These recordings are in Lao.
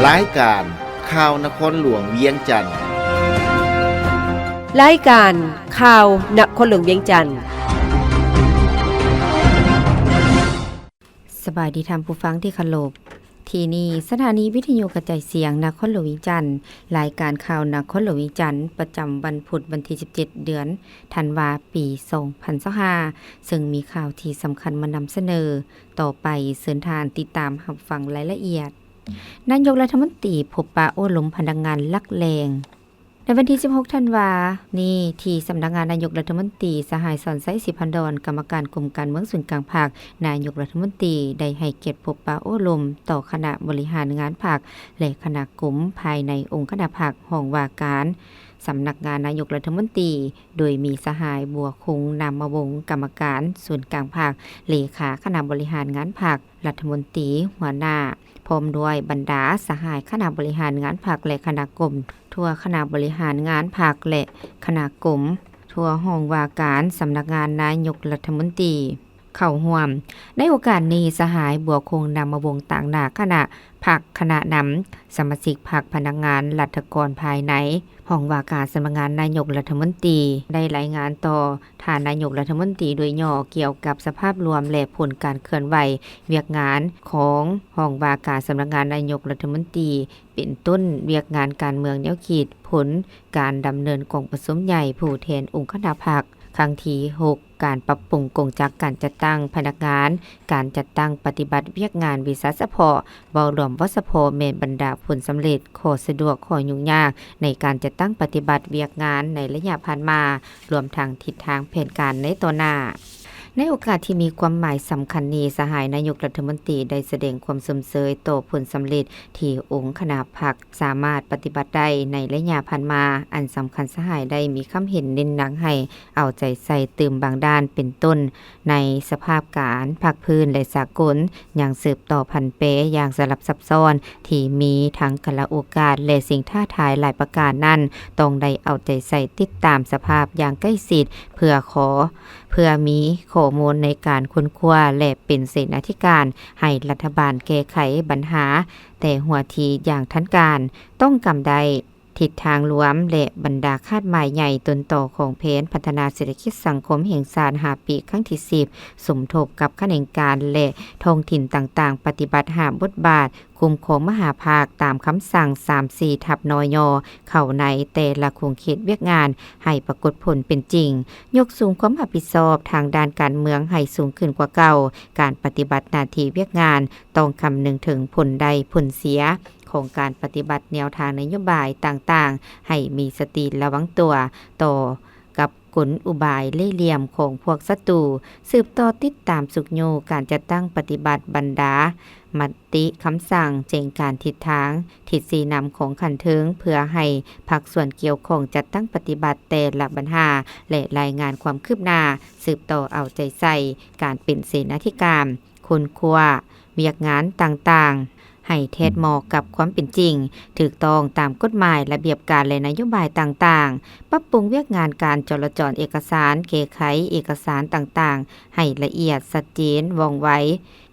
ລາຍການຂ່າວນະຄອນຫຼວງວຽງຈັນ. ລາຍການຂ່າວນະຄອນຫຼວງວຽງຈັນ. ສະບາຍດີທ່ານຜູ້ຟັງທີ່ເຄົາລົບ. ທີ່ນີ້ສະຖານີວິທະຍຸກະຈາຍສຽງນະຄອນຫຼວງວຽງຈັນ. ລາຍການຂ່າວນະຄອນຫຼວງວຽງຈັນ ປະຈຳວັນພຸດ ວັນທີສິບເຈັດ ເດືອນທັນວາ ປີສອງພັນຊາວຫ້າ ເຊິ່ງມີຂ່າວທີ່ສຳຄັນມານຳສະເໜີ. ຕໍ່ໄປເຊີນທ່ານຕິດຕາມຮັບຟັງລາຍລະອຽດ. ນາຍົກລັດຖະມົນຕີພົບປະໂອ້ລົມພະນັກງານຫຼັກແຫຼ່ງ. ໃນວັນທີສິບຫົກ ທັນວານີ້ ທີ່ສຳນັກງານນາຍົກລັດຖະມົນຕີ ສະຫາຍ ສອນໄຊ ສີພັນດອນ ກຳມະການກົມການເມືອງສູນກາງພັກ, ນາຍົກລັດຖະມົນຕີໄດ້ໃຫ້ກຽດພົບປະໂອ້ລົມຕໍ່ຄະນະບໍລິຫານງານພັກ ແລະ ຄະນະກົມພາຍໃນອົງຄະນະພັກ, ຫ້ອງວ່າການສຳນັກງານນາຍົກລັດຖະມົນຕີ ໂດຍມີສະຫາຍ ບົວຄົງ ນາມມະວົງ ກຳມະການສູນກາງພັກ, ເລຂາຄະນະບໍລິຫານງານພັກ, ລັດຖະມົນຕີ, ຫົວໜ້າ ພ້ອມດ້ວຍບັນດາສະຫາຍຄະນະບໍລິຫານງານພັກ ແລະ ຄະນະກົມ, ທົ່ວຄະນະບໍລິຫານງານພັກ ແລະ ຄະນະກົມ, ທົ່ວຫ້ອງວ່າການສຳນັກງານນາຍົກລັດຖະມົນຕີ ເຂົ້າຮ່ວມ. ໃນໂອກາດນີ້, ສະຫາຍ ບົວຄົງ ນາມມະວົງ ຕາງໜ້າຄະນະພັກ, ຄະນະນຳ, ສະມາຊິກພັກ, ພະນັກງານລັດຖະກອນພາຍໃນ, ຫ້ອງວ່າການສຳນັກງານນາຍົກລັດຖະມົນຕີ ໄດ້ລາຍງານຕໍ່ທ່ານນາຍົກລັດຖະມົນຕີໂດຍຫຍໍ້ ກ່ຽວກັບສະພາບລວມ ແລະ ຜົນການເຄື່ອນໄຫວວຽກງານຂອງຫ້ອງວ່າການສຳນັກງານນາຍົກລັດຖະມົນຕີ ເປັນຕົ້ນ ວຽກງານການເມືອງແນວຄິດ, ຜົນການດຳເນີນກອງປະຊຸມໃຫຍ່ຜູ້ແທນອົງຄະນະພັກຄັ້ງທີຫົກ, ການປັບປຸງກົງຈັກການຈັດຕັ້ງພະນັກງານ, ການຈັດຕັ້ງປະຕິບັດວຽກງານວິຊາສະເພາະ, ເວົ້າລວມເວົ້າສະເພາະແມ່ນບັນດາຜົນສຳເລັດ, ຂໍ້ສະດວກ, ຂໍ້ຫຍຸ້ງຍາກໃນການຈັດຕັ້ງປະຕິບັດວຽກງານໃນໄລຍະຜ່ານມາ, ລວມທັງທິດທາງແຜນການໃນຕໍ່ໜ້າ. ໃນໂອກາດທີ່ມີຄວາມໝາຍສຳຄັນນີ້, ສະຫາຍນາຍົກລັດຖະມົນຕີໄດ້ສະແດງຄວາມຊົມເຊີຍຕໍ່ຜົນສຳເລັດທີ່ອົງຄະນະພັກສາມາດປະຕິບັດໄດ້ໃນໄລຍະຜ່ານມາ. ອັນສຳຄັນ, ສະຫາຍໄດ້ມີຄຳເຫັນເນັ້ນໜັກໃຫ້ເອົາໃຈໃສ່ຕື່ມບາງດ້ານ, ເປັນຕົ້ນ ໃນສະພາບການພາກພື້ນ ແລະ ສາກົນ ຍັງສືບຕໍ່ຜັນແປຢ່າງສະຫຼັບຊັບຊ້ອນ, ທີ່ມີທັງກາລະໂອກາດ ແລະ ສິ່ງທ້າທາຍຫຼາຍປະການນັ້ນ, ຕ້ອງໄດ້ເອົາໃຈໃສ່ຕິດຕາມສະພາບຢ່າງໃກ້ຊິດ ເພື່ອຂໍ ເພື່ອມີຂໍ້ມູນໃນການຄົ້ນຄວ້າ ແລະ ເປັນເສນາທິການໃຫ້ລັດຖະບານແກ້ໄຂບັນຫາແຕ່ຫົວທີຢ່າງທັນການ, ຕ້ອງກຳໄດ້ ທິດທາງລວມ ແລະ ບັນດາຄາດໝາຍໃຫຍ່ຕົ້ນຕໍຂອງແຜນພັດທະນາເສດຖະກິດສັງຄົມແຫ່ງຊາດຫ້າປີ ຄັ້ງທີສິບ, ສົມທົບກັບຂະແໜງການ ແລະ ທ້ອງຖິ່ນຕ່າງໆ ປະຕິບັດຫ້າບົດບາດຄຸ້ມຄອງມະຫາພາກ ຕາມຄຳສັ່ງສາມສີ່ ທັບ ນຍ ເຂົ້າໃນແຕ່ລະຂົງເຂດວຽກງານ ໃຫ້ປາກົດຜົນເປັນຈິງ, ຍົກສູງຄວາມຮັບຜິດຊອບທາງດ້ານການເມືອງໃຫ້ສູງຂຶ້ນກວ່າເກົ່າ, ການປະຕິບັດໜ້າທີ່ວຽກງານ ຕ້ອງຄຳນຶງເຖິງຜົນໄດ້ຜົນເສຍ ຂອງການປະຕິບັດແນວທາງນະໂຍບາຍຕ່າງໆ ໃຫ້ມີສະຕິລະວັງຕົວຕໍ່ກັບກົນອຸບາຍເລ່ຫຼ່ຽມຂອງພວກສັດຕູ, ສືບຕໍ່ຕິດຕາມຊຸກຍູ້ການຈັດຕັ້ງປະຕິບັດບັນດາມະຕິຄຳສັ່ງ, ແຈ້ງການ, ທິດທາງ, ທິດຊີ້ນຳຂອງຂັ້ນເທິງ ເພື່ອໃຫ້ພາກສ່ວນກ່ຽວຂ້ອງຈັດຕັ້ງປະຕິບັດແຕ່ລະບັນຫາ ແລະ ລາຍງານຄວາມຄືບໜ້າ, ສືບຕໍ່ເອົາໃຈໃສ່ການເປັນເສນາທິການ ຄົ້ນຄວ້າວຽກງານຕ່າງໆ ໃຫ້ແທດເໝາະກັບຄວາມເປັນຈິງ, ຖືກຕ້ອງຕາມກົດໝາຍ, ລະບຽບການ ແລະ ນະໂຍບາຍຕ່າງໆ, ປັບປຸງວຽກງານການຈໍລະຈອນເອກະສານ, ແກ້ໄຂເອກະສານຕ່າງໆໃຫ້ລະອຽດ, ຊັດເຈນ, ວ່ອງໄວ,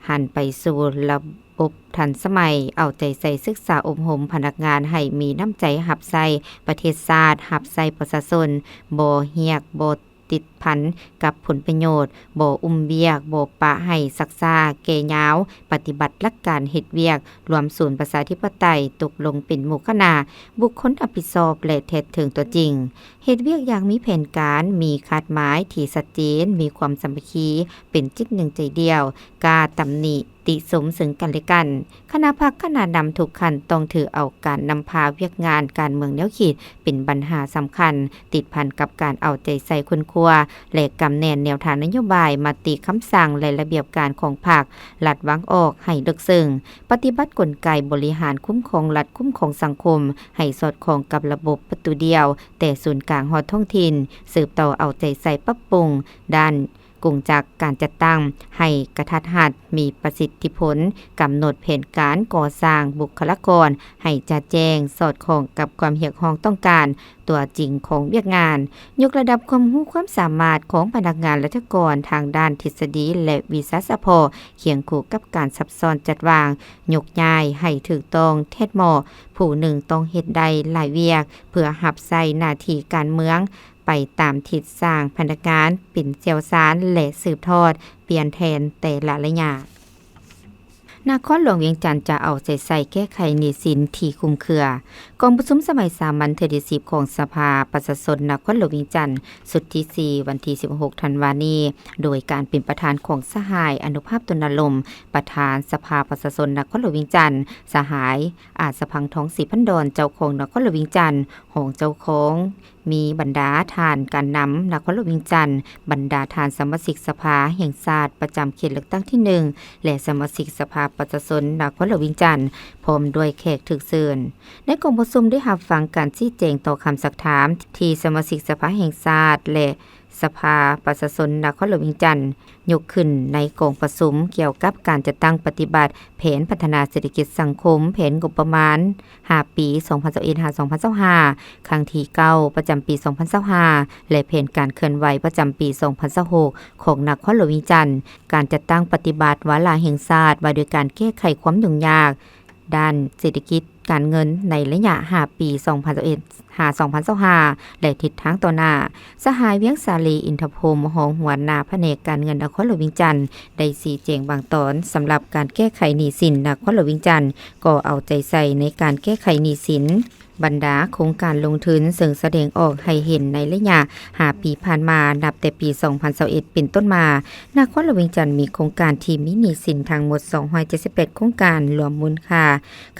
ຫັນໄປສູ່ລະບົບທັນສະໄໝ, ເອົາໃຈໃສ່ສຶກສາອົບຮົມພະນັກງານໃຫ້ມີນ້ຳໃຈຮັບໃຊ້ປະເທດຊາດ, ຮັບໃຊ້ປະຊາຊົນ, ບໍ່ຮຽກ, ບໍ່ ຕິດພັນກັບຜົນປະໂຫຍດ, ບໍ່ອຸ້ມວຽກ, ບໍ່ປະໃຫ້ຊັກຊ້າແກ່ຍາວ, ປະຕິບັດຫຼັກການເຮັດວຽກລວມສູນປະຊາທິປະໄຕ, ຕົກລົງເປັນໝູ່ຄະນະ, ບຸກຄົນຮັບຜິດຊອບ ແລະ ແທດເຖິງຕົວຈິງ, ເຮັດວຽກຢ່າງມີແຜນການ, ມີຄາດໝາຍທີ່ຊັດເຈນ, ມີຄວາມສາມັກຄີ, ເປັນຈິດໜຶ່ງໃຈດຽວ, ກ້າຕຳໜິ ຕິຊົມເຊິ່ງກັນ ແລະ ກັນ. ຄະນະພັກຄະນະນຳທຸກຂັ້ນຕ້ອງຖືເອົາການນຳພາວຽກງານການເມືອງແນວຄິດເປັນບັນຫາສຳຄັນ ຕິດພັນກັບການເອົາໃຈໃສ່ຄົ້ນຄວ້າ ແລະ ກຳແໜ້ນແນວທາງນະໂຍບາຍ, ມະຕິຄຳສັ່ງ ແລະ ລະບຽບການຂອງພັກ, ລັດວາງອອກໃຫ້ເລິກເຊິ່ງ, ປະຕິບັດກົນໄກບໍລິຫານຄຸ້ມຄອງລັດ, ຄຸ້ມຄອງສັງຄົມ ໃຫ້ສອດຄ່ອງກັບລະບົບປະຕູດຽວ ແຕ່ສູນກາງຮອດທ້ອງຖິ່ນ, ສືບຕໍ່ເອົາໃຈໃສ່ປັບປຸງດ້ານ ກົງຈັກການຈັດຕັ້ງໃຫ້ກະທັດຮັດ, ມີປະສິດທິຜົນ, ກຳນົດແຜນການກໍ່ສ້າງບຸກຄະລາກອນໃຫ້ຈະແຈ້ງ, ສອດຄ່ອງກັບຄວາມຮຽກຮ້ອງຕ້ອງການຕົວຈິງຂອງວຽກງານ, ຍົກລະດັບຄວາມຮູ້ຄວາມສາມາດຂອງພະນັກງານລັດຖະກອນທາງດ້ານທິດສະດີ ແລະ ວິຊາສະເພາະ, ຄຽງຄູ່ກັບການຊັບຊ້ອນຈັດວາງ, ຍົກຍ້າຍໃຫ້ຖືກຕ້ອງແທດເໝາະ, ຜູ້ໜຶ່ງຕ້ອງເຮັດໄດ້ຫຼາຍວຽກ ເພື່ອຮັບໃຊ້ໜ້າທີ່ການເມືອງ ໄປຕາມທິດສ້າງພະນັກງານເປັນຊ່ຽວຊານ ແລະ ສືບທອດປ່ຽນແທນແຕ່ລະໄລຍະ. ນະຄອນຫຼວງວຽງຈັນຈະເອົາໃຈໃສ່ແກ້ໄຂໜີ້ສິນທີ່ຄຸມເຄືອ. ກອງປະຊຸມສະໄໝສາມັນເທື່ອທີສິບຂອງສະພາປະຊາຊົນນະຄອນຫຼວງວຽງຈັນ ຊຸດທີສີ່ ວັນທີສິບຫົກ ທັນວານີ້ ໂດຍການເປັນປະທານຂອງສະຫາຍ ອະນຸພາບ ຕຸນນະລົມ ປະທານສະພາປະຊາຊົນນະຄອນຫຼວງວຽງຈັນ, ສະຫາຍ ອາດສະພັງທອງ ສີພັນດອນ ເຈົ້າຄອງນະຄອນຫຼວງວຽງຈັນ, ຮອງເຈົ້າຄອງ, ມີບັນດາທ່ານການນຳນະຄອນຫຼວງວຽງຈັນ, ບັນດາທ່ານສະມາຊິກສະພາແຫ່ງຊາດປະຈຳເຂດເລືອກຕັ້ງທີໜຶ່ງ ແລະ ສະມາຊິກສະພາປະຊາຊົນນະຄອນຫຼວງວຽງຈັນ, ພ້ອມດ້ວຍແຂກຖືກເຊີນ. ໃນກອງປະຊຸມໄດ້ຮັບຟັງການຊີ້ແຈງຕໍ່ຄຳຊັກຖາມທີ່ສະມາຊິກສະພາແຫ່ງຊາດ ແລະ ສະພາປະຊາຊົນນະຄອນຫຼວງວຽງຈັນຍົກຂຶ້ນໃນກອງປະຊຸມກ່ຽວກັບການຈັດຕັ້ງປະຕິບັດແຜນພັດທະນາເສດຖະກິດສັງຄົມ, ແຜນງົບປະມານຫ້າປີ ສອງພັນຊາວເອັດ ຫາ ສອງພັນຊາວຫ້າ ຄັ້ງທີເກົ້າ ປະຈຳປີສອງພັນຊາວຫ້າ ແລະ ແຜນການເຄື່ອນໄຫວປະຈຳປີສອງພັນຊາວຫົກ ຂອງນະຄອນຫຼວງວຽງຈັນ, ການຈັດຕັ້ງປະຕິບັດວາລະແຫ່ງຊາດວ່າດ້ວຍການແກ້ໄຂຄວາມຫຍຸ້ງຍາກ ດ້ານເສດຖະກິດການເງິນໃນໄລຍະຫ້າປີ ສອງພັນຊາວເອັດ ຫາ ສອງພັນຊາວຫ້າ ແລະ ທິດທາງຕໍ່ໜ້າ. ສະຫາຍ ວຽງສາລີ ອິນທະພົມ ຮອງຫົວໜ້າພະແນກການເງິນນະຄອນຫຼວງວຽງຈັນ ໄດ້ຊີ້ແຈງບາງຕອນສຳລັບການແກ້ໄຂໜີ້ສິນນະຄອນຫຼວງວຽງຈັນ ກໍເອົາໃຈໃສ່ໃນການແກ້ໄຂໜີ້ສິນບັນດາໂຄງການລົງທຶນ ເຊິ່ງສະແດງອອກໃຫ້ເຫັນໃນໄລຍະຫ້າປີຜ່ານມາ ນັບແຕ່ປີສອງພັນຊາວເອັດເປັນຕົ້ນມາ. ນະຄອນຫຼວງວຽງຈັນມີໂຄງການທີ່ມີໜີ້ສິນທັງໝົດສອງຮ້ອຍເຈັດສິບແປດໂຄງການ, ລວມມູນຄ່າ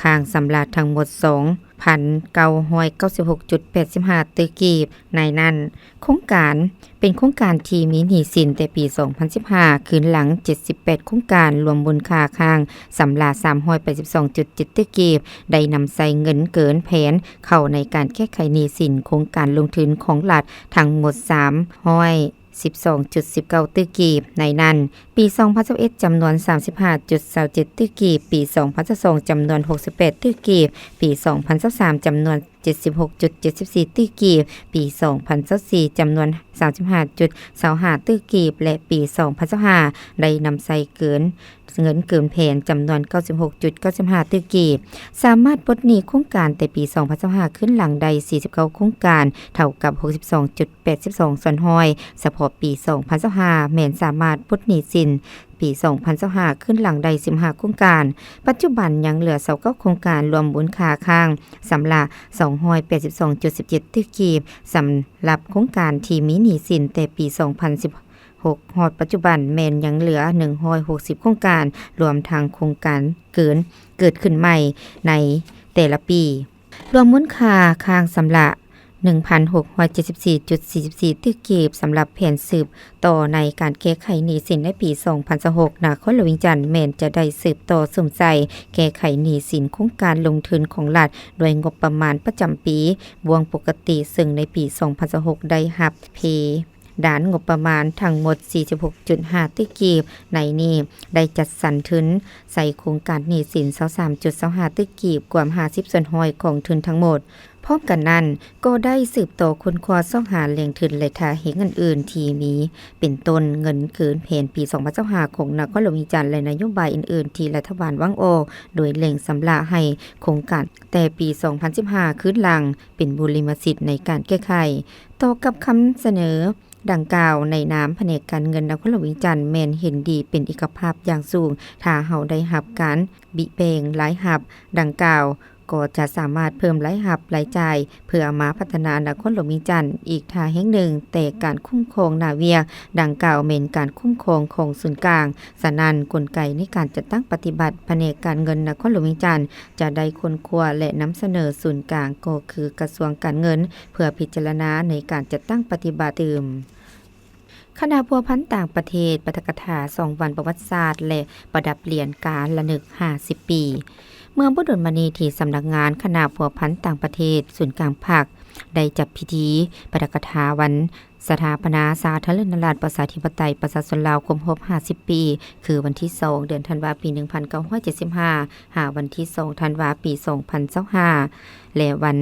ຄ້າງຊຳລະທັງໝົດສອງພັນເກົ້າຮ້ອຍເກົ້າສິບຫົກຈຸດແປດສິບຫ້າຕື້ກີບ. ໃນນັ້ນ, ໂຄງການ ເປັນໂຄງການທີ່ມີໜີ້ສິນແຕ່ປີສອງພັນສິບຫ້າ ຄືນຫຼັງເຈັດສິບແປດໂຄງການ, ລວມມູນຄ່າຄ້າງຊຳລະສາມຮ້ອຍແປດສິບສອງຈຸດເຈັດຕື້ກີບ, ໄດ້ນຳໃຊ້ເງິນເກີນແຜນເຂົ້າໃນການແກ້ໄຂໜີ້ສິນໂຄງການລົງທຶນຂອງລັດທັງໝົດສາມຮ້ອຍ ສິບສອງຈຸດສິບເກົ້າຕື້ກີບ. ໃນນັ້ນ, ປີສອງພັນຊາວເອັດ ຈຳນວນສາມສິບຫ້າຈຸດຊາວເຈັດຕື້ກີບ, ປີສອງພັນຊາວສອງ ຈຳນວນຫົກສິບແປດຕື້ກີບ, ປີສອງພັນຊາວສາມ ຈຳນວນເຈັດສິບຫົກຈຸດເຈັດສິບສີ່ຕື້ກີບ, ປີສອງພັນຊາວສີ່ ຈຳນວນສາມສິບຫ້າຈຸດຊາວຫ້າຕື້ກີບ ແລະ ປີສອງພັນຊາວຫ້າ ໄດ້ນຳໃຊ້ເກີນ ເງິນເກີນແຜນຈຳນວນເກົ້າສິບຫົກຈຸດເກົ້າສິບຫ້າຕື້ກີບ, ສາມາດປົດໜີ້ໂຄງການແຕ່ປີສອງພັນຊາວຫ້າຄືນຫຼັງໄດ້ສີ່ສິບເກົ້າໂຄງການ, ເທົ່າກັບຫົກສິບສອງຈຸດແປດສິບສອງສ່ວນຮ້ອຍ, ສະເພາະປີສອງພັນຊາວຫ້າ ແມ່ນສາມາດປົດໜີ້ສິນປີສອງພັນຊາວຫ້າຄືນຫຼັງໄດ້ສິບຫ້າໂຄງການ. ປັດຈຸບັນຍັງເຫຼືອຊາວເກົ້າໂຄງການ, ລວມມູນຄ່າຄ້າງຊຳລະສອງຮ້ອຍແປດສິບສອງຈຸດສິບເຈັດຕື້ກີບ. ສຳລັບໂຄງການທີ່ມີໜີ້ສິນແຕ່ປີສອງພັນສິບ ຫົກ ຮອດປັດຈຸບັນແມ່ນຍັງເຫຼືອໜຶ່ງຮ້ອຍຫົກສິບໂຄງການ, ລວມທັງໂຄງການເກີນເກີດຂຶ້ນໃໝ່ໃນແຕ່ລະປີ. ລວມມູນຄ່າຄ້າງຊຳລະໜຶ່ງພັນຫົກຮ້ອຍເຈັດສິບສີ່ຈຸດສີ່ສິບສີ່ຕື້ກີບ. ສຳລັບແຜນສືບຕໍ່ໃນການແກ້ໄຂໜີ້ສິນໃນປີສອງພັນຊາວຫົກ, ນະຄອນຫຼວງວຽງຈັນແມ່ນຈະໄດ້ສືບຕໍ່ສຸມໃສ່ແກ້ໄຂໜີ້ສິນໂຄງການລົງທຶນຂອງລັດດ້ວຍງົບປະມານປະຈຳປີ. ບ່ວງປົກກະຕິ, ເຊິ່ງໃນປີສອງພັນຊາວຫົກໄດ້ຮັບເພ ດ້ານງົບປະມານທັງໝົດສີ່ສິບຫົກຈຸດຫ້າຕື້ກີບ. ໃນນີ້ໄດ້ຈັດສັນທຶນໃສ່ໂຄງການໜີ້ສິນຊາວສາມຈຸດຊາວຫ້າຕື້ກີບ, ກວມຫ້າສິບສ່ວນຮ້ອຍຂອງທຶນທັງໝົດ. ພ້ອມກັນນັ້ນ, ກໍໄດ້ສືບຕໍ່ຄົ້ນຄວ້າຊອກຫາແຫຼ່ງທຶນ ແລະ ທ່າແຮງອື່ນໆທີ່ມີ, ເປັນຕົ້ນເງິນເກີນແຜນປີສອງພັນຊາວຫ້າຂອງນະຄອນຫຼວງວຽງຈັນ ແລະ ນະໂຍບາຍອື່ນໆທີ່ລັດຖະບານວາງອອກ, ໂດຍເລັ່ງຊຳລະໃຫ້ໂຄງການແຕ່ປີສອງພັນສິບຫ້າຄືນຫຼັງ ເປັນບູລິມະສິດໃນການແກ້ໄຂ. ຕໍ່ກັບຄຳສະເໜີ ດັ່ງກ່າວ, ໃນນາມພະແນກການເງິນນະຄອນຫຼວງວຽງຈັນ ແມ່ນເຫັນດີເປັນເອກະພາບຢ່າງສູງ. ຖ້າເຮົາໄດ້ຮັບການບິແບ່ງລາຍຮັບດັ່ງກ່າວ, ກໍຈະສາມາດເພີ່ມລາຍຮັບລາຍຈ່າຍ ເພື່ອມາພັດທະນານະຄອນຫຼວງວຽງຈັນອີກທ່າແຮງໜຶ່ງ, ແຕ່ການຄຸ້ມຄອງໜ້າວຽກດັ່ງກ່າວແມ່ນການຄຸ້ມຄອງຂອງສູນກາງ. ສະນັ້ນ, ກົນໄກໃນການຈັດຕັ້ງປະຕິບັດພະແນກການເງິນນະຄອນຫຼວງວຽງຈັນ ຈະໄດ້ຄົ້ນຄວ້າ ແລະ ນຳສະເໜີສູນກາງ ກໍຄືກະຊວງການເງິນ ເພື່ອພິຈາລະນາໃນການຈັດຕັ້ງປະຕິບັດຕື່ມ. ຄະນະພົວພັນຕ່າງປະເທດ ປາຖະກະຖາສອງວັນປະຫວັດສາດ ແລະ ປະດັບຫຼຽນການລະນຶກຫ້າສິບປີ. ເມື່ອບໍ່ດົນມານີ້ທີ່ສຳນັກງານຄະນະພົວພັນຕ່າງປະເທດ ສູນກາງພັກ ໄດ້ຈັດພິທີປາຖະກະຖາວັນສະຖາປະນາສາທາລະນະລັດ ປະຊາທິປະໄຕ ປະຊາຊົນລາວ ຄົບຮອບຫ້າສິບປີ ຄືວັນທີສອງ ເດືອນທັນວາ ປີໜຶ່ງພັນເກົ້າຮ້ອຍເຈັດສິບຫ້າ ຫາວັນທີສອງ ທັນວາ ປີສອງພັນຊາວຫ້າ ແລະ ວັນ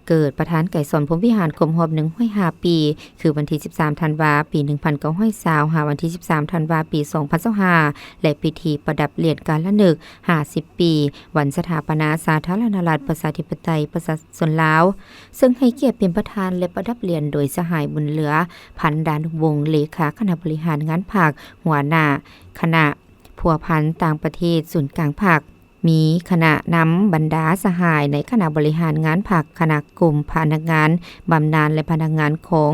ເກີດປະທານໄກສອນ ພົມວິຫານ ຄົບຮອບໜຶ່ງຮ້ອຍຫ້າປີ ຄືວັນທີສິບສາມ ທັນວາ ປີໜຶ່ງພັນເກົ້າຮ້ອຍຊາວ ຫາວັນທີສິບສາມ ທັນວາ ປີສອງພັນຊາວຫ້າ ແລະ ພິທີປະດັບຫຼຽນກາລະນຶກຫ້າສິບປີ ວັນສະຖາປະນາສາທາລະນະລັດ ປະຊາທິປະໄຕ ປະຊາຊົນລາວ ເຊິ່ງໃຫ້ກຽດເປັນປະທານ ແລະ ປະດັບຫຼຽນໂດຍສະຫາຍ ບຸນເຫຼືອ ພັນດານຸວົງ ເລຂາຄະນະບໍລິຫານງານພັກ, ຫົວໜ້າຄະນະພົວພັນຕ່າງປະເທດສູນກາງພັກ, ມີຄະນະນຳບັນດາສະຫາຍໃນຄະນະບໍລິຫານງານພັກ, ຄະນະກົມພະນັກງານບຳນານ ແລະ ພະນັກງານຂອງ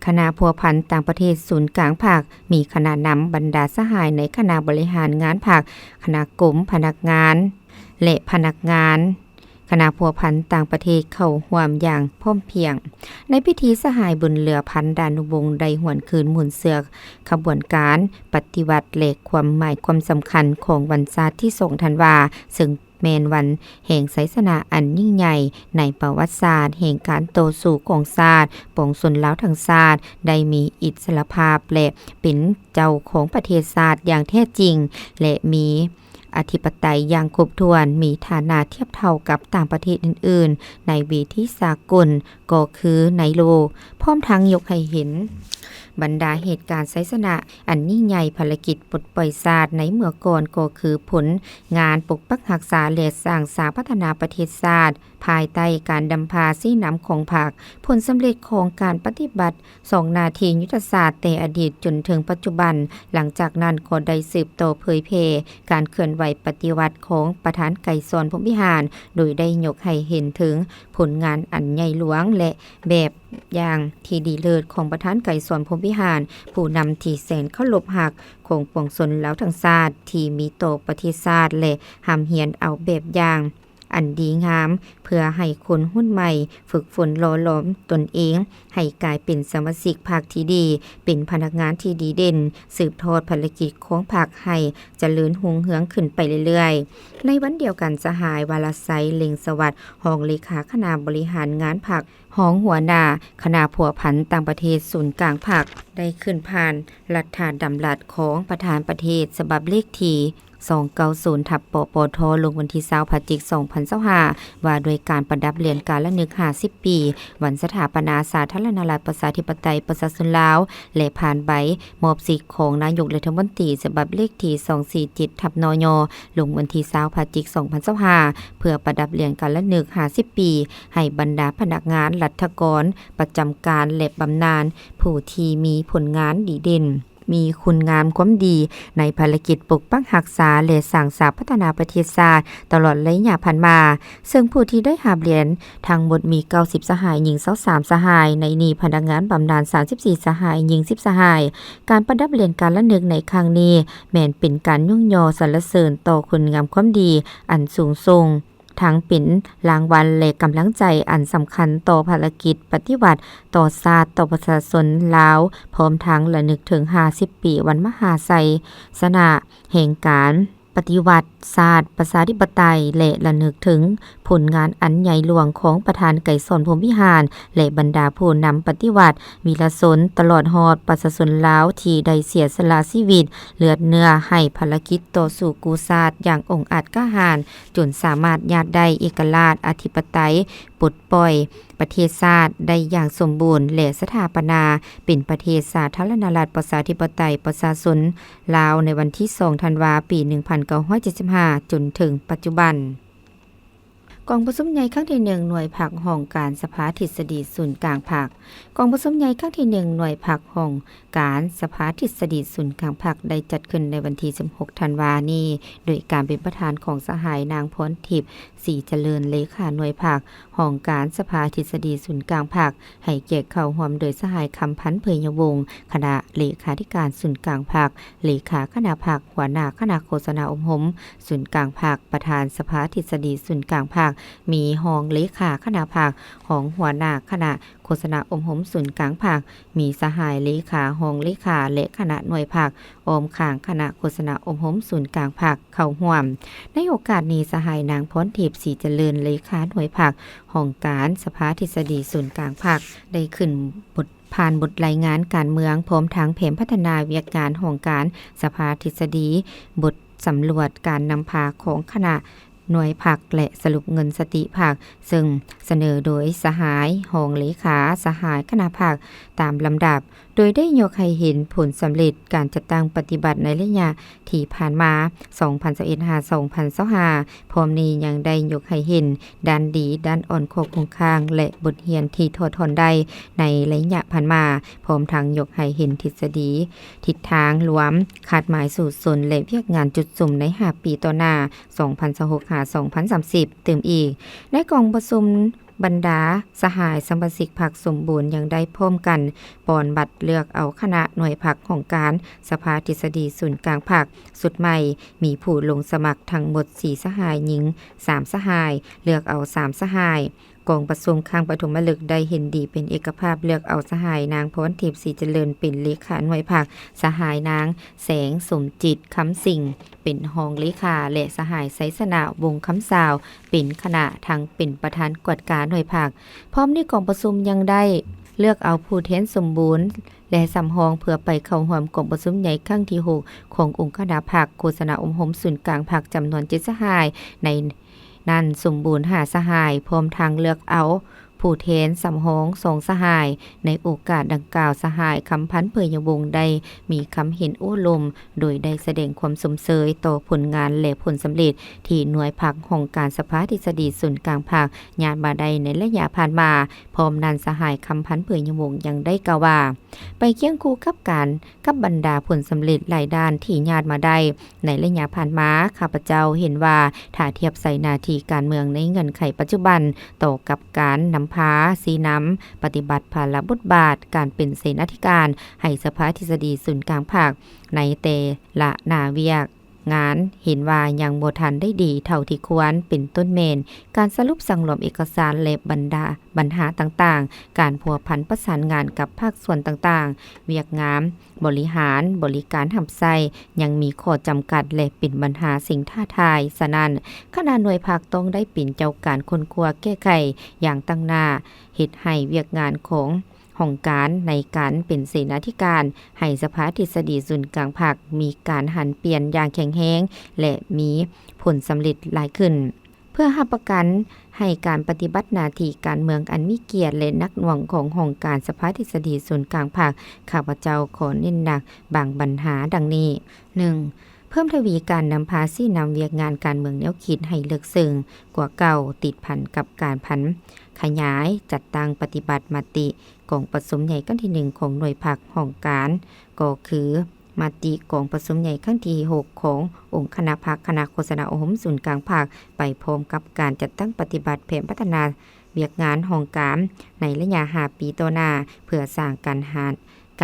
ຄະນະພົວພັນຕ່າງປະເທດສູນກາງພັກ, ມີຄະນະນຳບັນດາສະຫາຍໃນຄະນະບໍລິຫານງານພັກ, ຄະນະກົມພະນັກງານ ແລະ ພະນັກງານ ຄະນະພົວພັນຕ່າງປະເທດເຂົ້າຮ່ວມຢ່າງພ້ອມພຽງ. ໃນພິທີ ສະຫາຍ ບຸນເຫຼືອ ພັນດານຸວົງ ໄດ້ຫວນຄືນມູນເຊື້ອຂະບວນການປະຕິວັດ ແລະ ຄວາມໝາຍຄວາມສຳຄັນຂອງວັນຊາດທີສອງ ທັນວາ ເຊິ່ງແມ່ນວັນແຫ່ງໄຊຊະນະອັນຍິ່ງໃຫຍ່ໃນປະຫວັດສາດແຫ່ງການຕໍ່ສູ້ຂອງຊາດ, ປວງຊົນລາວທັງຊາດໄດ້ມີອິດສະຫຼະພາບ ແລະ ເປັນເຈົ້າຂອງປະເທດຊາດຢ່າງແທ້ຈິງ ແລະ ມີ ອະທິປະໄຕຢ່າງຄົບຖ້ວນ, ມີຖານະທຽບເທົ່າກັບຕ່າງປະເທດອື່ນໆໃນເວທີສາກົນ ກໍຄືໃນໂລກ, ພ້ອມທັງຍົກໃຫ້ເຫັນບັນດາເຫດການໄຊຊະນະອັນຍິ່ງໃຫຍ່, ພາລະກິດປົດປ່ອຍຊາດໃນເມື່ອກ່ອນ ກໍຄືຜົນງານປົກປັກຮັກສາ ແລະ ສ້າງສາພັດທະນາປະເທດຊາດ ພາຍໃຕ້ການນຳພາຊີ້ນຳຂອງພັກ, ຜົນສຳເລັດຂອງການປະຕິບັດ ສອງໜ້າທີ່ຍຸດທະສາດແຕ່ອະດີດຈົນເຖິງປັດຈຸບັນ, ຫຼັງຈາກນັ້ນກໍໄດ້ສືບຕໍ່ເຜີຍແຜ່ການເຄື່ອນໄຫວປະຕິວັດຂອງປະທານໄກສອນ ພົມວິຫານ, ໂດຍໄດ້ຍົກໃຫ້ເຫັນເຖິງຜົນງານອັນໃຫຍ່ຫຼວງ ແລະ ແບບຢ່າງທີ່ດີເລີດຂອງປະທານໄກສອນ ພົມວິຫານ, ຜູ້ນຳທີ່ແສນເຄົາລົບຮັກຂອງປວງຊົນລາວທັງຊາດ ທີ່ມີຕໍ່ປະເທດຊາດ ແລະ ຮ່ຳຮຽນເອົາແບບຢ່າງ ອັນດີງາມ ເພື່ອໃຫ້ຄົນຮຸ່ນໃໝ່ຝຶກຝົນຫຼໍ່ຫຼອມຕົນເອງໃຫ້ກາຍເປັນສະມາຊິກພັກທີ່ດີ, ເປັນພະນັກງານທີ່ດີເດັ່ນ, ສືບທອດພາລະກິດຂອງພັກໃຫ້ຈະເລີນຮຸ່ງເຮືອງຂຶ້ນໄປເລື້ອຍໆ. ໃນວັນດຽວກັນ, ສະຫາຍ ວາລະໄຊ ເລັງສະຫວັດ ຮອງເລຂາຄະນະບໍລິຫານງານພັກ, ຮອງຫົວໜ້າຄະນະພົວພັນຕ່າງປະເທດສູນກາງພັກ ໄດ້ຂຶ້ນຜ່ານລັດຖະດຳລັດຂອງປະທານປະເທດ ສະບັບເລກທີ ສອງເກົ້າສູນ ທັບ ປປທ ລົງວັນທີຊາວ ພະຈິກ ສອງພັນຊາວຫ້າ ວ່າດ້ວຍການປະດັບຫຼຽນກາລະນຶກຫ້າສິບປີ ວັນສະຖາປະນາສາທາລະນະລັດ ປະຊາທິປະໄຕ ປະຊາຊົນລາວ ແລະ ຜ່ານໃບມອບສິດຂອງນາຍົກລັດຖະມົນຕີ ສະບັບເລກທີ ສອງສີ່ເຈັດ ທັບ ນຍ ລົງວັນທີຊາວ ພະຈິກ ສອງພັນຊາວຫ້າ ເພື່ອປະດັບຫຼຽນກາລະນຶກຫ້າສິບປີ ໃຫ້ບັນດາພະນັກງານລັດຖະກອນປະຈຳການ ແລະ ບຳນານ ຜູ້ທີ່ມີຜົນງານດີເດັ່ນ ມີຄຸນງາມຄວາມດີໃນພາລະກິດປົກປັກຮັກສາ ແລະ ສ້າງສາພັດທະນາປະເທດຊາດຕະຫຼອດໄລຍະຜ່ານມາ, ເຊິ່ງຜູ້ທີ່ໄດ້ຮັບຫຼຽນທັງໝົດມີເກົ້າສິບສະຫາຍ, ຍິງຊາວສາມສະຫາຍ, ໃນນີ້ພະນັກງານບຳນານສາມສິບສີ່ສະຫາຍ, ຍິງສິບສະຫາຍ. ການປະດັບຫຼຽນກາລະນຶກໃນຄັ້ງນີ້ ແມ່ນເປັນການຍົກຍໍສັນລະເສີນຕໍ່ຄຸນງາມຄວາມດີອັນສູງສົ່ງ, ທັງເປັນລາງວັນ ແລະ ກຳລັງໃຈອັນສຳຄັນຕໍ່ພາລະກິດປະຕິວັດຕໍ່ຊາດ, ຕໍ່ປະຊາຊົນລາວ, ພ້ອມທັງລະນຶກເຖິງຫ້າສິບປີວັນມະຫາໄຊຊະນະແຫ່ງການປະຕິວັດຊາດປະຊາທິປະໄຕ ແລະ ລະນຶກເຖິງຜົນງານອັນໃຫຍ່ຫຼວງຂອງປະທານໄກສອນ ພົມວິຫານ ແລະ ບັນດາຜູ້ນຳປະຕິວັດ ວີລະຊົນ ຕະຫຼອດຮອດປະຊາຊົນລາວທີ່ໄດ້ເສຍສະຫຼະຊີວິດ ເລືອດເນື້ອໃຫ້ພາລະກິດຕໍ່ສູ້ກູ້ຊາດຢ່າງອົງອາດກ້າຫານ, ຈົນສາມາດຍາດໄດ້ເອກະລາດ, ອະທິປະໄຕ, ປົດປ່ອຍປະເທດຊາດໄດ້ຢ່າງສົມບູນ ແລະ ສະຖາປະນາເປັນປະເທດສາທາລະນະລັດ ປະຊາທິປະໄຕ ປະຊາຊົນລາວ ໃນວັນທີສອງ ທັນວາ ປີໜຶ່ງພັນເກົ້າຮ້ອຍເຈັດສິບຫ້າ ຈົນເຖິງປັດຈຸບັນ. ກອງປະຊຸມໃຫຍ່ຄັ້ງທີໜຶ່ງ ໜ່ວຍພັກຫ້ອງການສະພາທິດສະດີສູນກາງພັກ. ກອງປະຊຸມໃຫຍ່ຄັ້ງທີໜຶ່ງ ໜ່ວຍພັກຫ້ອງການສະພາທິດສະດີສູນກາງພັກ ໄດ້ຈັດຂຶ້ນໃນວັນທີສິບຫົກ ທັນວານີ້ ໂດຍການເປັນປະທານຂອງສະຫາຍນາງ ພອນທິບ ສີຈະເລີນ ເລຂາໜ່ວຍພັກຫ້ອງການສະພາທິດສະດີສູນກາງພັກ, ໃຫ້ກຽດເຂົ້າຮ່ວມໂດຍສະຫາຍ ຄຳພັນ ເຜີຍຍະວົງ ຄະນະເລຂາທິການສູນກາງພັກ, ເລຂາຄະນະພັກ, ຫົວໜ້າຄະນະໂຄສະນາອົບຮົມສູນກາງພັກ, ປະທານສະພາທິດສະດີສູນກາງພັກ, ມີຮອງເລຂາຄະນະພັກ, ຮອງຫົວໜ້າຄະນະໂຄສະນາອົບຮົມສູນກາງພັກ, ມີສະຫາຍເລຂາ, ຮອງເລຂາ ແລະ ຄະນະໜ່ວຍພັກ, ອ້ອມຂ້າງຄະນະໂຄສະນາອົບຮົມສູນກາງພັກເຂົ້າຮ່ວມ. ໃນໂອກາດນີ້, ສະຫາຍນາງ ພອນທິບ ສີຈະເລີນ ເລຂາໜ່ວຍພັກຫ້ອງການສະພາທິດສະດີສູນກາງພັກ ໄດ້ຂຶ້ນບົດ ຜ່ານບົດລາຍງານການເມືອງ ພ້ອມທັງແຜນພັດທະນາວຽກງານຫ້ອງການສະພາທິດສະດີ, ບົດສຳຫຼວດການນຳພາຂອງຄະນະໜ່ວຍພັກ ແລະ ສະຫຼຸບເງິນສະຕິພັກ, ເຊິ່ງສະເໜີໂດຍສະຫາຍຮອງເລຂາ, ສະຫາຍຄະນະພັກຕາມລຳດັບ, ໂດຍໄດ້ຍົກໃຫ້ເຫັນຜົນສຳເລັດການຈັດຕັ້ງປະຕິບັດໃນໄລຍະທີ່ຜ່ານມາ ສອງພັນຊາວເອັດ ຫາ ສອງພັນຊາວຫ້າ. ພ້ອມນີ້ຍັງໄດ້ຍົກໃຫ້ເຫັນດ້ານດີ, ດ້ານອ່ອນ, ຂໍ້ຄົງຄ້າງ ແລະ ບົດຮຽນທີ່ຖອດຖອນໄດ້ໃນໄລຍະຜ່ານມາ, ພ້ອມທັງຍົກໃຫ້ເຫັນທິດສະດີ, ທິດທາງລວມ, ຄາດໝາຍສູ້ຊົນ ແລະ ວຽກງານຈຸດສຸມໃນຫ້າປີຕໍ່ໜ້າ ສອງພັນຊາວຫົກ ຫາ ສອງພັນສາມສິບ ຕື່ມອີກ. ໃນກອງປະຊຸມ, ບັນດາສະຫາຍສະມາຊິກພັກສົມບູນຍັງໄດ້ພ້ອມກັນປ່ອນບັດເລືອກເອົາຄະນະໜ່ວຍພັກຫ້ອງການສະພາທິດສະດີສູນກາງພັກຊຸດໃໝ່, ມີຜູ້ລົງສະໝັກທັງໝົດສີ່ສະຫາຍ, ຍິງສາມສະຫາຍ, ເລືອກເອົາສາມສະຫາຍ. ກອງປະຊຸມຄັ້ງປະຖົມມະລຶກໄດ້ເຫັນດີເປັນເອກະພາບເລືອກເອົາສະຫາຍນາງ ພອນທິບ ສີຈະເລີນ ເປັນເລຂາໜ່ວຍພັກ, ສະຫາຍນາງ ແສງສົມຈິດ ຄຳສິງ ເປັນຮອງເລຂາ ແລະ ສະຫາຍ ໄຊຊະນະ ວົງຄຳຊາວ ເປັນຄະນະທັງເປັນປະທານກວດກາໜ່ວຍພັກ. ພ້ອມນີ້ກອງປະຊຸມຍັງໄດ້ເລືອກເອົາຜູ້ແທນສົມບູນ ແລະ ສຳຮອງ ເພື່ອໄປເຂົ້າຮ່ວມກອງປະຊຸມໃຫຍ່ຄັ້ງທີຫົກ ຂອງອົງຄະນະພັກໂຄສະນາອົບຮົມສູນກາງພັກ ຈຳນວນເຈັດສະຫາຍ, ໃນນັ້ນສົມບູນຫ້າສະຫາຍ, ພ້ອມທັງເລືອກເອົາ ຜູ້ແທນສຳຮອງສອງສະຫາຍ. ໃນໂອກາດດັ່ງກ່າວ, ສະຫາຍ ຄຳພັນ ເຜີຍຍະວົງ ໄດ້ມີຄຳເຫັນໂອ້ລົມ, ໂດຍໄດ້ສະແດງຄວາມຊົມເຊີຍຕໍ່ຜົນງານ ແລະ ຜົນສຳເລັດທີ່ໜ່ວຍພັກຫ້ອງການສະພາທິດສະດີສູນກາງພັກຍາດມາໄດ້ໃນໄລຍະຜ່ານມາ. ພ້ອມນັ້ນ, ສະຫາຍ ຄຳພັນ ເຜີຍຍະວົງ ຍັງໄດ້ກ່າວວ່າ, ໄປຄຽງຄູ່ກັບການ ກັບບັນດາຜົນສຳເລັດຫຼາຍດ້ານທີ່ຍາດມາໄດ້ໃນໄລຍະຜ່ານມາ, ຂ້າພະເຈົ້າເຫັນວ່າ ຖ້າທຽບໃສ່ໜ້າທີ່ການເມືອງໃນເງື່ອນໄຂປັດຈຸບັນ ຕໍ່ກັບການນຳພາ, ຊີ້ນຳ, ປະຕິບັດພາລະບົດບາດການເປັນເສນາທິການໃຫ້ສະພາທິດສະດີສູນກາງພັກໃນແຕ່ລະໜ້າວຽກງານ, ເຫັນວ່າຍັງບໍ່ທັນໄດ້ດີເທົ່າທີ່ຄວນ, ເປັນຕົ້ນແມ່ນ ການສະຫຼຸບສັງລວມເອກະສານ ແລະ ບັນດາບັນຫາຕ່າງໆ, ການພົວພັນປະສານງານກັບພາກສ່ວນຕ່າງໆ, ວຽກງານບໍລິຫານບໍລິການຮັບໃຊ້ ຍັງມີຂໍ້ຈຳກັດ ແລະ ເປັນບັນຫາສິ່ງທ້າທາຍ. ສະນັ້ນ, ຄະນະໜ່ວຍພັກຕ້ອງໄດ້ເປັນເຈົ້າການຄົ້ນຄວ້າແກ້ໄຂຢ່າງຕັ້ງໜ້າ, ເຮັດໃຫ້ວຽກງານຂອງຫ້ອງການໃນການເປັນເສນາທິການໃຫ້ສະພາທິດສະດີສູນກາງພັກ ມີການຫັນປ່ຽນຢ່າງແຂງແຮງ ແລະ ມີຜົນສຳເລັດຫຼາຍຂຶ້ນ. ເພື່ອຮັບປະກັນໃຫ້ການປະຕິບັດໜ້າທີ່ການເມືອງອັນມີກຽດ ແລະ ໜັກໜ່ວງຂອງຫ້ອງການສະພາທິດສະດີສູນກາງພັກ, ຂ້າພະເຈົ້າຂໍເນັ້ນໜັກບາງບັນຫາດັ່ງນີ້. ໜຶ່ງ, ເພີ່ມທະວີການນຳພາຊີ້ນຳວຽກງານການເມືອງແນວຄິດໃຫ້ເລິກເຊິ່ງກວ່າເກົ່າ, ຕິດພັນກັບການຜັນຂະຫຍາຍ, ຈັດຕັ້ງປະຕິບັດມະຕິກອງປະຊຸມໃຫຍ່ຄັ້ງທີໜຶ່ງຂອງໜ່ວຍພັກຫ້ອງການ, ກໍຄື ມະຕິກອງປະຊຸມໃຫຍ່ຄັ້ງທີຫົກຂອງອົງຄະນະພັກ, ຄະນະໂຄສະນາອົບຮົມສູນກາງພັກ, ໄປພ້ອມກັບການຈັດຕັ້ງປະຕິບັດແຜນພັດທະນາວຽກງານຫ້ອງການໃນໄລຍະຫ້າປີຕໍ່ໜ້າ, ເພື່ອສ້າງການຫັນ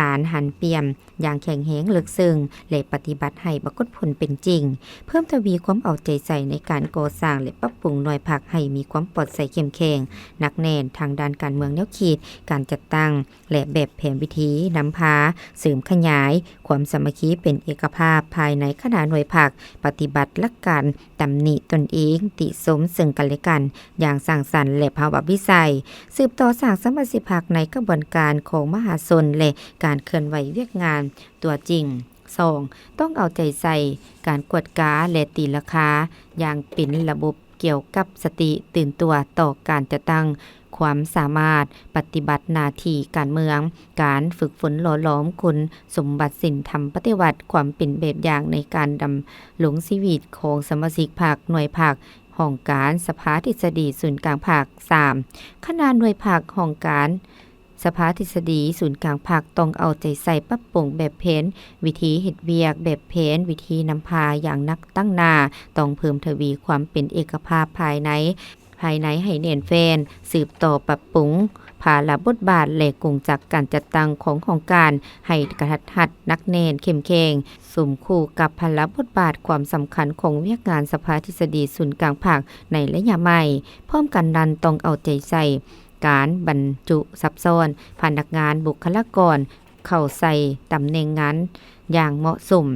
ການຫັນປ່ຽນຢ່າງແຂງແຮງເລິກເຊິ່ງ ແລະ ປະຕິບັດໃຫ້ປາກົດຜົນເປັນຈິງ. ເພີ່ມທະວີຄວາມເອົາໃຈໃສ່ໃນການກໍ່ສ້າງ ແລະ ປັບປຸງໜ່ວຍພັກໃຫ້ມີຄວາມປອດໃສເຂັ້ມແຂງ, ໜັກແໜ້ນທາງດ້ານການເມືອງແນວຄິດ, ການຈັດຕັ້ງ ແລະ ແບບແຜນວິທີນຳພາ, ເສີມຂະຫຍາຍຄວາມສາມັກຄີເປັນເອກະພາບພາຍໃນຄະນະໜ່ວຍພັກ, ປະຕິບັດຫຼັກການຕຳໜິຕົນເອງ, ຕິຊົມເຊິ່ງກັນແລະກັນຢ່າງສ້າງສັນ ແລະ ພາວະວິໄສ, ສືບຕໍ່ສ້າງສະມາຊິກພັກໃນຂະບວນການຂອງມະຫາຊົນ ແລະ ການເຄື່ອນໄຫວວຽກງານຕົວຈິງ. ສອງ, ຕ້ອງເອົາໃຈໃສ່ການກວດກາ ແລະ ຕີລາຄາຢ່າງເປັນລະບົບ ກ່ຽວກັບສະຕິຕື່ນຕົວຕໍ່ການຈັດຕັ້ງຄວາມສາມາດປະຕິບັດໜ້າທີ່ການເມືອງ, ການຝຶກຝົນຫຼໍ່ຫຼອມຄຸນສົມບັດສິນທຳປະຕິວັດ, ຄວາມເປັນແບບຢ່າງໃນການດຳລົງຊີວິດຂອງສະມາຊິກພັກ, ໜ່ວຍພັກ, ຫ້ອງການ, ສະພາທິດສະດີສູນກາງພັກ. ສາມ, ຄະນະໜ່ວຍພັກ, ຫ້ອງການ, ສະພາທິດສະດີສູນກາງພັກຕ້ອງເອົາໃຈໃສ່ປັບປຸງແບບແຜນວິທີເຮັດວຽກ, ແບບແຜນວິທີນຳພາຢ່າງໜັກຕັ້ງໜ້າ, ຕ້ອງເພີ່ມທະວີຄວາມເປັນເອກະພາບພາຍໃນ, ພາຍໃນໃຫ້ແໜ້ນແຟ້ນ, ສືບຕໍ່ປັບປຸງ ພາລະບົດບາດ ແລະ ກົງຈັກການຈັດຕັ້ງຂອງຫ້ອງການໃຫ້ກະທັດຮັດ, ໜັກແໜ້ນ, ເຂັ້ມແຂງ, ສົມຄູ່ກັບພາລະບົດບາດ, ຄວາມສຳຄັນຂອງວຽກງານສະພາທິດສະດີສູນກາງພັກໃນໄລຍະໃໝ່. ພ້ອມກັນນັ້ນ, ຕ້ອງເອົາໃຈໃສ່ການບັນຈຸສັບຊ້ອນພະນັກງານ, ບຸກຄະລາກອນ ເຂົ້າໃສ່ຕຳແໜ່ງງານຢ່າງເໝາະສົມ.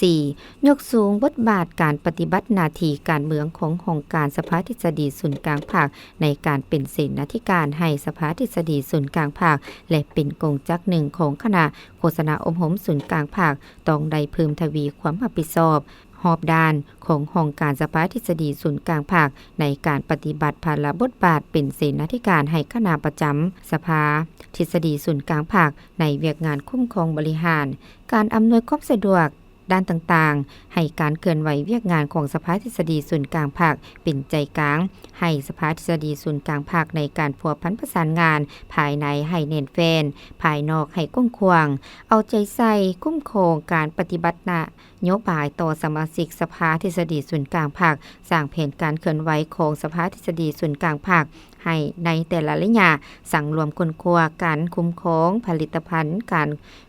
ສີ່, ຍົກສູງບົດບາດການປະຕິບັດໜ້າທີ່ການເມືອງຂອງຫ້ອງການສະພາທິດສະດີສູນກາງພັກ ໃນການເປັນເສນາທິການໃຫ້ສະພາທິດສະດີສູນກາງພັກ ແລະ ເປັນກົງຈັກໜຶ່ງຂອງຄະນະໂຄສະນາອົບຮົມສູນກາງພັກ, ຕ້ອງໄດ້ເພີ່ມທະວີຄວາມຮັບຜິດຊອບຮອບດ້ານຂອງຫ້ອງການສະພາທິດສະດີສູນກາງພັກ ໃນການປະຕິບັດພາລະບົດບາດເປັນເສນາທິການໃຫ້ຄະນະປະຈຳສະພາທິດສະດີສູນກາງພັກ ໃນວຽກງານຄຸ້ມຄອງບໍລິຫານ, ການອຳນວຍຄວາມສະດວກດ້ານຕ່າງໆ, ໃຫ້ການເຄື່ອນໄຫວວຽກງານຂອງສະພາທິດສະດີສູນກາງພັກເປັນໃຈກາງ, ໃຫ້ສະພາທິດສະດີສູນກາງພັກໃນການພົວພັນປະສານງານ, ພາຍໃນໃຫ້ແໜ້ນແຟ້ນ, ພາຍນອກໃຫ້ກວ້າງຂວາງ, ເອົາໃຈໃສ່ຄຸ້ມຄອງການປະຕິບັດນະໂຍບາຍຕໍ່ສະມາຊິກສະພາທິດສະດີສູນກາງພັກ, ສ້າງແຜນການເຄື່ອນໄຫວຂອງສະພາທິດສະດີສູນກາງພັກ ໃຫ້ໃນແຕ່ລະໄລຍະ, ສັງລວມຄົ້ນຄວ້າການຄຸ້ມຄອງຜະລິດຕະພັນ, ການ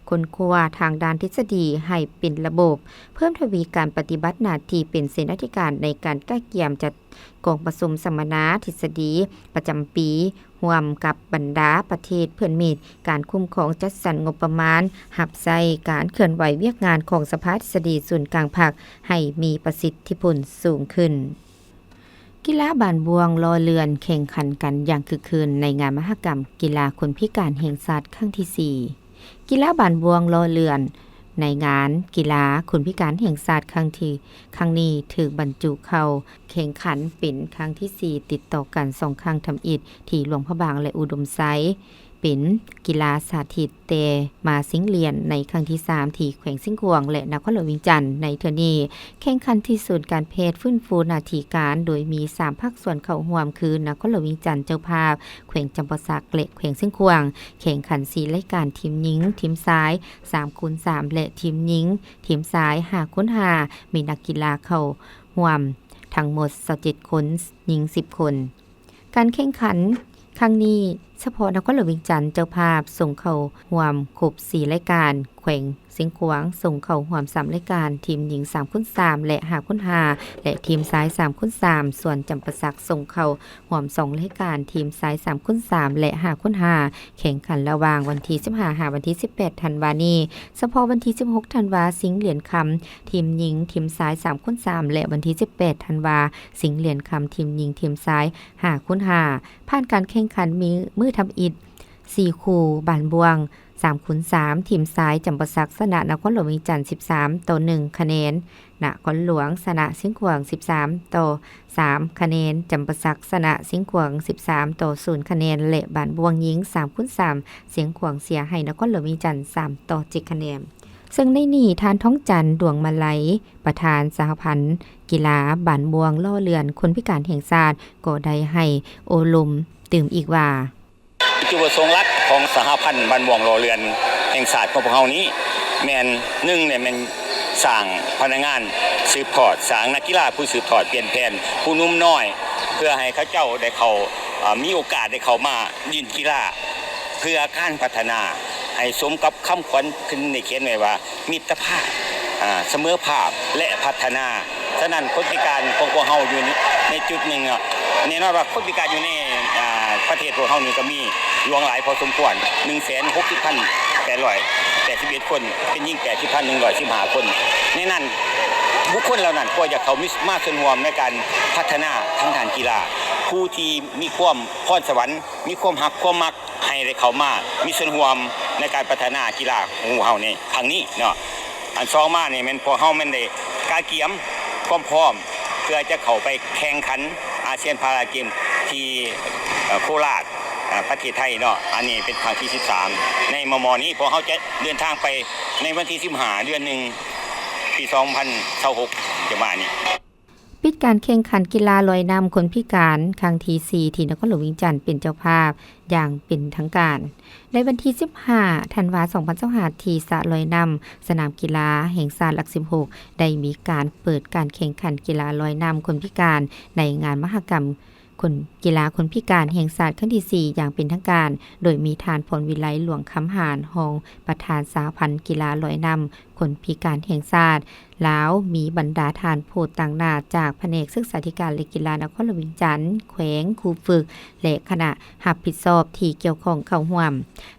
ຄົ້ນຄວ້າທາງດ້ານທິດສະດີໃຫ້ເປັນລະບົບ, ເພີ່ມທະວີການປະຕິບັດໜ້າທີ່ເປັນເສນາທິການໃນການກະກຽມຈັດກອງປະຊຸມສຳມະນາທິດສະດີປະຈຳປີ ຮ່ວມກັບບັນດາປະເທດເພື່ອນມິດ, ການຄຸ້ມຄອງຈັດສັນງົບປະມານຮັບໃຊ້ການເຄື່ອນໄຫວວຽກງານຂອງສະພາທິດສະດີສູນກາງພັກໃຫ້ມີປະສິດທິຜົນສູງຂຶ້ນ. ກິລາບານບ່ວງຫຼໍ່ເລື່ອນແຂ່ງຂັນກັນຢ່າງຄຶກຄື້ນໃນງານມະຫະກຳກິລາຄົນພິການແຫ່ງຊາດຄັ້ງທີສີ່. ກິລາບານບ່ວງຫຼໍ່ເລື່ອນໃນງານກິລາຄົນພິການແຫ່ງຊາດຄັ້ງທີ ຄັ້ງນີ້ຖືກບັນຈຸເຂົ້າແຂ່ງຂັນເປັນຄັ້ງທີສີ່ຕິດຕໍ່ກັນສອງຄັ້ງທຳອິດ ທີ່ຫຼວງພະບາງ ແລະ ອຸດົມໄຊ. ເປັນກິລາສາທິດ, ແຕ່ມາຊິງຫຼຽນໃນຄັ້ງທີສາມ ທີ່ແຂວງຊຽງຂວາງ ແລະ ນະຄອນຫຼວງວຽງຈັນ. ໃນເທື່ອນີ້ ແຂ່ງຂັນທີ່ສູນການແພດຟື້ນຟູໜ້າທີ່ການ, ໂດຍມີສາມພາກສ່ວນເຂົ້າຮ່ວມ ຄື ນະຄອນຫຼວງວຽງຈັນເຈົ້າພາບ, ແຂວງຈຳປາສັກ ແລະ ແຂວງຊຽງຂວາງ. ແຂ່ງຂັນສີ່ລາຍການ, ທີມຍິງ, ທີມຊາຍສາມຄູນສາມ ແລະ ທີມຍິງ, ທີມຊາຍຫ້າຄູນຫ້າ. ມີນັກກິລາເຂົ້າຮ່ວມທັງໝົດຊາວເຈັດຄົນ, ຍິງສິບຄົນ. ການແຂ່ງຂັນຄັ້ງນີ້ ສະເພາະນະຄອນຫຼວງວຽງຈັນເຈົ້າພາບສົ່ງເຂົ້າຮ່ວມຄົບສີ່ລາຍການ, ແຂວງຊຽງຂວາງສົ່ງເຂົ້າຮ່ວມສາມລາຍການ, ທີມຍິງສາມຄູນສາມ ແລະ ຫ້າຄູນຫ້າ ແລະ ທີມຊາຍສາມຄູນສາມ. ສ່ວນຈຳປາສັກສົ່ງເຂົ້າຮ່ວມສອງລາຍການ, ທີມຊາຍສາມຄູນສາມ ແລະ ຫ້າຄູນຫ້າ. ແຂ່ງຂັນລະຫວ່າງວັນທີສິບຫ້າ ຫາ ວັນທີສິບແປດ ທັນວານີ້. ສະເພາະວັນທີສິບຫົກ ທັນວາ ຊິງຫຼຽນຄຳ ທີມຍິງ, ທີມຊາຍສາມຄູນສາມ ແລະ ວັນທີສິບແປດ ທັນວາ ຊິງຫຼຽນຄຳ ທີມຍິງ, ທີມຊາຍ ຫ້າຄູນຫ້າ. ຜ່ານການແຂ່ງຂັນມີມື້ທຳອິດສີ່ຄູ່, ບ້ານບ່ວງສາມຄູນສາມ ທີມຊາຍຈຳປາສັກຊະນະນະຄອນຫຼວງວຽງຈັນສິບສາມຕໍ່ໜຶ່ງຄະແນນ, ນະຄອນຫຼວງຊະນະຊຽງຂວາງສິບສາມຕໍ່ສາມຄະແນນ, ຈຳປາສັກຊະນະຊຽງຂວາງສິບສາມຕໍ່ສູນຄະແນນ ແລະ ບ້ານບ່ວງຍິງສາມຄູນສາມ ຊຽງຂວາງເສຍໃຫ້ນະຄອນຫຼວງວຽງຈັນສາມຕໍ່ເຈັດຄະແນນ. ເຊິ່ງໃນນີ້ ທ່ານ ທອງຈັນ ດວງມາໄລ ປະທານສະຫະພັນກິລາບ້ານບ່ວງຫຼໍ່ເລື່ອນຄົນພິການແຫ່ງຊາດ ກໍໄດ້ໃຫ້ໂອ້ລົມຕື່ມອີກວ່າ ຈຸດປະສົງຫຼັກຂອງສະຫະພັນບ້ານບ່ວງຫຼໍ່ເລື່ອນແຫ່ງຊາດຂອງພວກເຮົານີ້ ແມ່ນ ໜຶ່ງ ແມ່ນສ້າງພະນັກງານສືບທອດ, ສ້າງນັກກິລາຜູ້ສືບທອດປ່ຽນແຜນ, ຜູ້ໜຸ່ມນ້ອຍ ເພື່ອໃຫ້ເຂົາເຈົ້າໄດ້ເຂົ້າ ເອີ ມີໂອກາດໄດ້ເຂົ້າມາຫຼິ້ນກິລາ ເພື່ອການພັດທະນາໃຫ້ສົມກັບຄຳຂວັນເພິ່ນໄດ້ຂຽນໄວ້ວ່າ ມິດຕະພາບ ອາ ສະເໝີພາບ ແລະ ພັດທະນາ. ສະນັ້ນ ຄົນພິການຂອງພວກເຮົາຢູ່ໃນ ໃນຈຸດໜຶ່ງເນາະ ແນ່ນອນວ່າຄົນພິການຢູ່ໃນ ອາ ປະເທດພວກເຮົານີ້ກໍມີຫຼວງຫຼາຍພໍສົມຄວນ ໜຶ່ງແສນຫົກສິບພັນແປດຮ້ອຍແປດສິບເອັດຄົນ, ເປັນຍິງແປດສິບພັນໜຶ່ງຮ້ອຍສິບຫ້າຄົນ. ໃນນັ້ນ ບຸກຄົນເຫຼົ່ານັ້ນກໍຢາກເຂົ້າມາ ມາສ່ວນຮ່ວມໃນການພັດທະນາທາງດ້ານກິລາ. ຜູ້ທີ່ມີຄວາມພອນສະຫວັນ ມີຄວາມຮັກຄວາມມັກ ໃຫ້ໄດ້ເຂົ້າມາມີສ່ວນຮ່ວມໃນການພັດທະນາກິລາຂອງເຮົາໃນຄັ້ງນີ້ເນາະ. ອັນສອງມານີ້ແມ່ນພວກເຮົາແມ່ນໄດ້ກະກຽມຄວາມພ້ອມ ເພື່ອຈະເຂົ້າໄປແຂ່ງຂັນອາຊຽນພາລາເກມທີ່ ເອີ ໂຄລາດ ເອີ ປະເທດໄທເນາະ. ອັນນີ້ເປັນຄັ້ງທີສິບສາມ ໃນມໍ່ໆນີ້ ພວກເຮົາຈະເດີນທາງໄປໃນວັນທີສິບຫ້າ ເດືອນໜຶ່ງ ປີສອງພັນຊາວຫົກ ຈະມານີ້. ປິດການແຂ່ງຂັນກິລາລອຍນ້ຳຄົນພິການຄັ້ງທີສີ່ ທີ່ນະຄອນຫຼວງວຽງຈັນເປັນເຈົ້າພາບຢ່າງເປັນທາງການ ໃນວັນທີສິບຫ້າ ທັນວາ ສອງພັນຊາວຫ້າ ທີ່ສະລອຍນ້ຳ ສະໜາມກິລາແຫ່ງຊາດຫຼັກສິບຫົກ ໄດ້ມີການເປີດການແຂ່ງຂັນກິລາລອຍນ້ຳຄົນພິການ ໃນງານມະຫະກຳ ຄົນ ກິລາຄົນພິການແຫ່ງຊາດຄັ້ງທີສີ່ຢ່າງເປັນທາງການ, ໂດຍມີທ່ານ ພອນວິໄລ ຫຼວງຄຳຫານ ຮອງປະທານສະຫະພັນກິລາລອຍນ້ຳຄົນພິການແຫ່ງຊາດລາວ, ມີບັນດາທ່ານຜູ້ຕາງໜ້າຈາກພະແນກສຶກສາທິການ ແລະ ກິລານະຄອນຫຼວງວຽງຈັນ, ແຂວງ, ຄູຝຶກ ແລະ ຄະນະຮັບຜິດຊອບທີ່ກ່ຽວຂ້ອງເຂົ້າຮ່ວມ.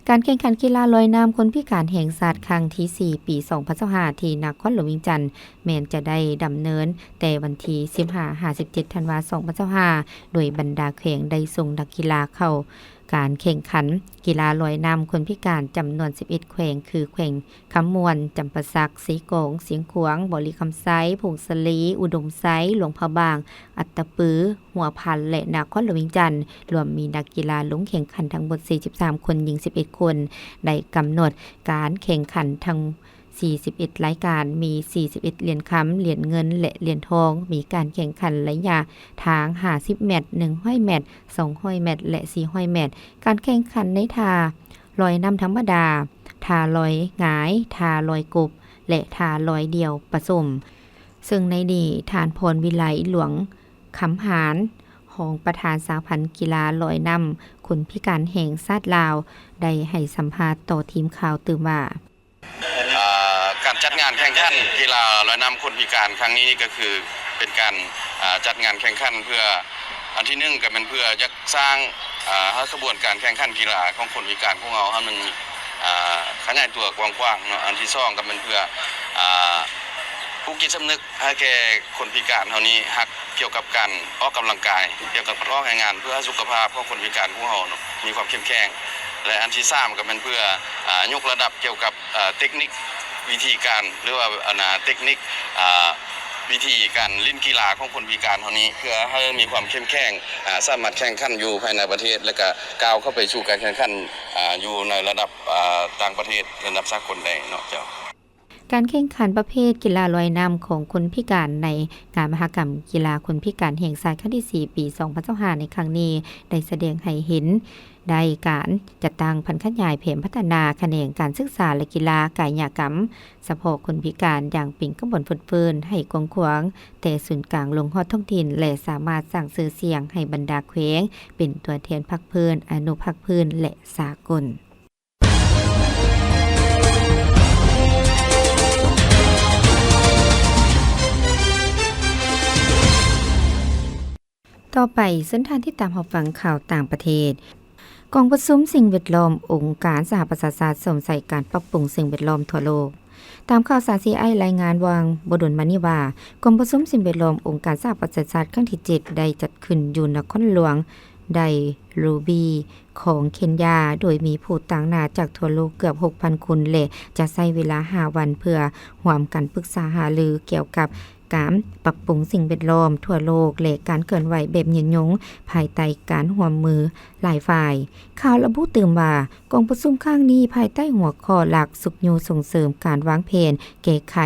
ການແຂ່ງຂັນກິລາລອຍນ້ຳຄົນພິການແຫ່ງຊາດຄັ້ງທີສີ່ ປີສອງພັນຊາວຫ້າ ທີ່ນະຄອນຫຼວງວຽງຈັນ ແມ່ນຈະໄດ້ດຳເນີນແຕ່ວັນທີສິບຫ້າ ຫາ ສິບເຈັດ ທັນວາ ສອງພັນຊາວຫ້າ ໂດຍບັນດາແຂວງໄດ້ສົ່ງນັກກິລາເຂົ້າການແຂ່ງຂັນກິລາລອຍນ້ຳຄົນພິການຈຳນວນສິບເອັດແຂວງ ຄື ແຂວງຄຳມ່ວນ, ຈຳປາສັກ, ເຊກອງ, ຊຽງຂວາງ, ບໍລິຄຳໄຊ, ຜົ້ງສາລີ, ອຸດົມໄຊ, ຫຼວງພະບາງ, ອັດຕະປື, ຫົວພັນ ແລະ ນະຄອນຫຼວງວຽງຈັນ, ລວມມີນັກກິລາລົງແຂ່ງຂັນທັງໝົດສີ່ສິບສາມຄົນ, ຍິງສິບເອັດຄົນ. ໄດ້ກຳນົດການແຂ່ງຂັນທັງ ສີ່ສິບເອັດລາຍການ, ມີສີ່ສິບເອັດຫຼຽນຄຳ, ຫຼຽນເງິນ ແລະ ຫຼຽນທອງ, ມີການແຂ່ງຂັນໄລຍະທາງຫ້າສິບແມັດ, ໜຶ່ງຮ້ອຍແມັດ, ສອງຮ້ອຍແມັດ ແລະ ສີ່ຮ້ອຍແມັດ. ການແຂ່ງຂັນໃນທ່າລອຍນ້ຳທຳມະດາ, ທ່າລອຍຫງາຍ, ທ່າລອຍກົບ ແລະ ທ່າລອຍດ່ຽວປະສົມ. ເຊິ່ງໃນນີ້ ທ່ານ ພອນວິໄລ ຫຼວງຄຳຫານ ຮອງປະທານສະຫະພັນກິລາລອຍນ້ຳຄົນພິການແຫ່ງຊາດລາວ ໄດ້ໃຫ້ສຳພາດຕໍ່ທີມຂ່າວຕື່ມວ່າ ອ່າ ການຈັດງານແຂ່ງຂັນກິລາລອຍນ້ຳຄົນພິການຄັ້ງນີ້ນີ້ກໍຄືເປັນການ ອ່າ ຈັດງານແຂ່ງຂັນເພື່ອ ອັນທີໜຶ່ງກໍແມ່ນເພື່ອຢາກສ້າງ ອ່າ ໃຫ້ຂະບວນການແຂ່ງຂັນກິລາຂອງຄົນພິການຂອງເຮົາໃຫ້ມັນ ອ່າ ຂະຫຍາຍຕົວກວ້າງຂວາງເນາະ. ອັນທີສອງກໍແມ່ນເພື່ອ ອ່າ ປູກຈິດສຳນຶກໃຫ້ແກ່ຄົນພິການເຮົານີ້ຮັກ ກ່ຽວກັບການອອກກຳລັງກາຍ, ກ່ຽວກັບການອອກແຮງງານ ເພື່ອໃຫ້ສຸຂະພາບຂອງຄົນພິການຂອງເຮົາເນາະ ມີຄວາມເຂັ້ມແຂງ ແລະ ອັນທີສາມກໍແມ່ນເພື່ອ ອ່າ ຍົກລະດັບກ່ຽວກັບ ເອີ ເຕັກນິກ ວິທີການ ຫຼືວ່າ ອັນນາ ເຕັກນິກ ອ່າ ວິທີການຫຼິ້ນກິລາຂອງຄົນພິການເຮົານີ້ ເພື່ອໃຫ້ມີຄວາມເຂັ້ມແຂງ ອ່າ ສາມາດແຂ່ງຂັນຢູ່ພາຍໃນປະເທດ ແລະ ກະກ້າວເຂົ້າໄປສູ່ການແຂ່ງຂັນ ອ່າ ຢູ່ໃນລະດັບ ອ່າ ຕ່າງປະເທດ ລະດັບສາກົນໄດ້ເນາະເຈົ້າ. ການແຂ່ງຂັນປະເພດກິລາລອຍນ້ຳຂອງຄົນພິການໃນງານມະຫະກຳກິລາຄົນພິການແຫ່ງຊາດຄັ້ງທີສີ່ ປີສອງພັນຊາວຫ້າ ໃນຄັ້ງນີ້ ໄດ້ສະແດງໃຫ້ເຫັນໄດ້ການຈັດຕັ້ງຜັນຂະຫຍາຍແຜນພັດທະນາຂະແໜງການສຶກສາ ແລະ ກິລາກາຍະກຳສະເພາະຄົນພິການຢ່າງເປັນຂະບວນຟົດເຟີ້ນໃຫ້ກວ້າງຂວາງ ແຕ່ສູນກາງລົງຮອດທ້ອງຖິ່ນ ແລະ ສາມາດສ້າງຊື່ສຽງໃຫ້ບັນດາແຂວງ ເປັນຕົວແທນພາກພື້ນ, ອະນຸພາກພື້ນ ແລະ ສາກົນ. ຕໍ່ໄປ ເຊີນທ່ານຕິດຕາມຮັບຟັງຂ່າວຕ່າງປະເທດ. ກອງປະຊຸມສິ່ງແວດລ້ອມອົງການສະຫະປະຊາຊາດ ຊົມໃສ່ການປັບປຸງສິ່ງແວດລ້ອມທົ່ວໂລກ. ຕາມຂ່າວສານຊີໄອລາຍງານວ່າງບໍ່ດົນມານີ້ວ່າ ກອງປະຊຸມສິ່ງແວດລ້ອມອົງການສະຫະປະຊາຊາດຄັ້ງທີເຈັດ ໄດ້ຈັດຂຶ້ນຢູ່ນະຄອນຫຼວງໄນໂຣບີ ຂອງເຄນຢາ ໂດຍມີຜູ້ຕາງໜ້າຈາກທົ່ວໂລກເກືອບຫົກພັນຄົນ ແລະ ຈະໃຊ້ເວລາຫ້າວັນເພື່ອຮ່ວມກັນປຶກສາຫາລືກ່ຽວກັບການປັບປຸງສິ່ງແວດລ້ອມທົ່ວໂລກ ແລະ ການເຄື່ອນໄຫວແບບຍືນຍົງ ພາຍໃຕ້ການຮ່ວມມືຫຼາຍຝ່າຍ. ຂ່າວລະບຸຕື່ມວ່າ ກອງປະຊຸມຄັ້ງນີ້ພາຍໃຕ້ຫົວຂໍ້ຫຼັກຊຸກຍູ້ສົ່ງເສີມການວາງແຜນແກ້ໄຂ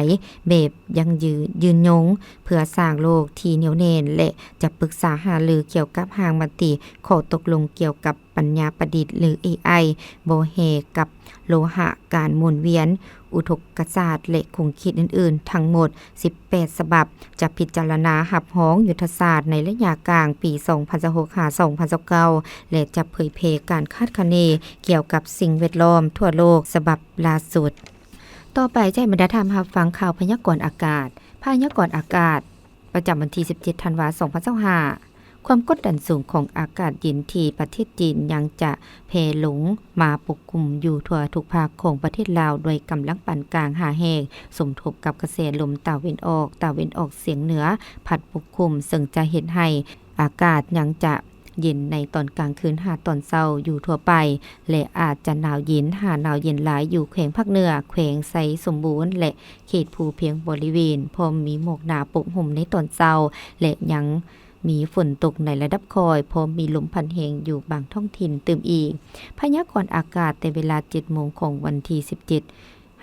ແບບຢັ້ງຢືນ ຍືນຍົງ ເພື່ອສ້າງໂລກທີ່ໜຽວແໜ້ນ ແລະ ຈະປຶກສາຫາລືກ່ຽວກັບຮ່າງມະຕິຂໍ້ຕົກລົງກ່ຽວກັບ ປັນຍາປະດິດ ຫຼື ເອໄອ ບໍ່ແຮ່ກັບໂລຫະ, ການໝູນວຽນ, ອຸທົກກະສາດ ແລະ ຂົງຂີດອື່ນໆ ທັງໝົດສິບແປດສະບັບ, ຈະພິຈາລະນາຮັບຮອງຍຸດທະສາດໃນໄລຍະກາງປີສອງພັນຊາວຫົກ ຫາ ສອງພັນຊາວເກົ້າ ແລະ ຈະເຜີຍແຜ່ການຄາດຄະເນກ່ຽວກັບສິ່ງແວດລ້ອມທົ່ວໂລກສະບັບລ່າສຸດ. ຕໍ່ໄປ ໃຫ້ບັນດາທ່ານຮັບຟັງຂ່າວພະຍາກອນອາກາດ. ພະຍາກອນອາກາດ ປະຈຳວັນທີສິບເຈັດ ທັນວາ ສອງພັນຊາວຫ້າ ຄວາມກົດດັນສູງຂອງອາກາດເຢັນທີ່ປະເທດຈີນຍັງຈະແຜ່ລົງມາປົກຄຸມຢູ່ທົ່ວທຸກພາກຂອງປະເທດລາວ ດ້ວຍກຳລັງປານກາງຫາແຮງ, ສົມທົບກັບກະແສລົມຕາເວັນອອກ, ຕາເວັນອອກສຽງເໜືອພັດປົກຄຸມ, ເຊິ່ງຈະເຮັດໃຫ້ອາກາດຍັງຈະເຢັນໃນຕອນກາງຄືນຫາຕອນເຊົ້າຢູ່ທົ່ວໄປ ແລະ ອາດຈະໜາວເຢັນຫາໜາວເຢັນຫຼາຍຢູ່ແຂວງພາກເໜືອ, ແຂວງໄຊສົມບູນ ແລະ ເຂດພູພຽງບໍລິເວນ, ພ້ອມມີໝອກໜາປົກຫຸ້ມໃນຕອນເຊົ້າ ແລະ ຍັງ ມີຝົນຕົກໃນລະດັບຄ່ອຍ, ພ້ອມມີລົມພັດແຮງຢູ່ບາງທ້ອງຖິ່ນຕື່ມອີກ. ພະຍາກອນອາກາດແຕ່ເວລາເຈັດໂມງຂອງວັນທີສິບເຈັດ